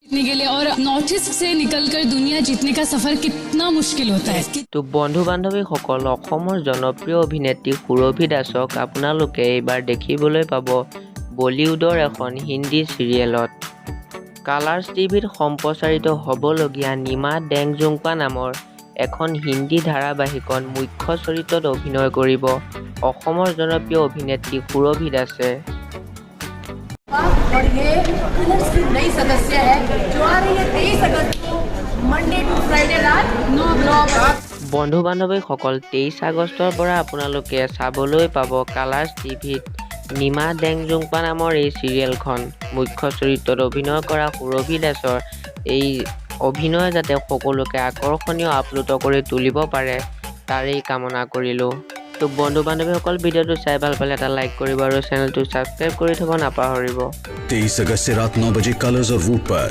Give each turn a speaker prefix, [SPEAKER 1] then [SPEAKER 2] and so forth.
[SPEAKER 1] जीतने के लिए और नॉर्थ ईस्ट से निकलकर दुनिया जीतने का सफर कितना मुश्किल होता है।
[SPEAKER 2] তো বন্ধু বান্ধৱীসকল, অসমৰ জনপ্ৰিয় অভিনেত্ৰী সুৰভি দাসক আপোনালোকে এইবাৰ দেখিবলৈ পাব বলিউডৰ এখন হিন্দী চিৰিয়েলত। কালাৰ্ছ টিভিত সম্প্ৰচাৰিত হ'বলগীয়া নিমা ডেংজুংপা নামৰ এখন হিন্দী ধাৰাবাহিকত মুখ্য চৰিত্ৰত অভিনয় কৰিব অসমৰ জনপ্ৰিয় অভিনেত্ৰী সুৰভি দাসে।
[SPEAKER 3] और ये कलर्स की नई सदस्य है जो आ रही है 23 अगस्त को, मंडे टू फ्राइडे, रात 9 बजे।
[SPEAKER 2] বন্ধু বান্ধৱীসকল, 23 আগষ্টৰ পৰা আপোনালোকে চাবলৈ পাব কালাৰ্ছ টিভিত নিমা ডেংজুংপা নামৰ এই চিৰিয়েলখন। মুখ্য চৰিত্ৰত অভিনয় কৰা সুৰভি দাসৰ এই অভিনয়ে যাতে সকলোকে আকৰ্ষণীয়, আপ্লুত কৰি তুলিব পাৰে, তাৰেই কামনা কৰিলোঁ। তো বন্ধু বান্ধৱীসকল, ভিডিঅ'টো চাই ভাল পালে এটা লাইক কৰিব আৰু চেনেলটো ছাবস্ক্ৰাইব কৰি থ'ব নাপাহৰিব।
[SPEAKER 4] 23 अगस्त से रात 9 बजे कलर्स और वूट पर।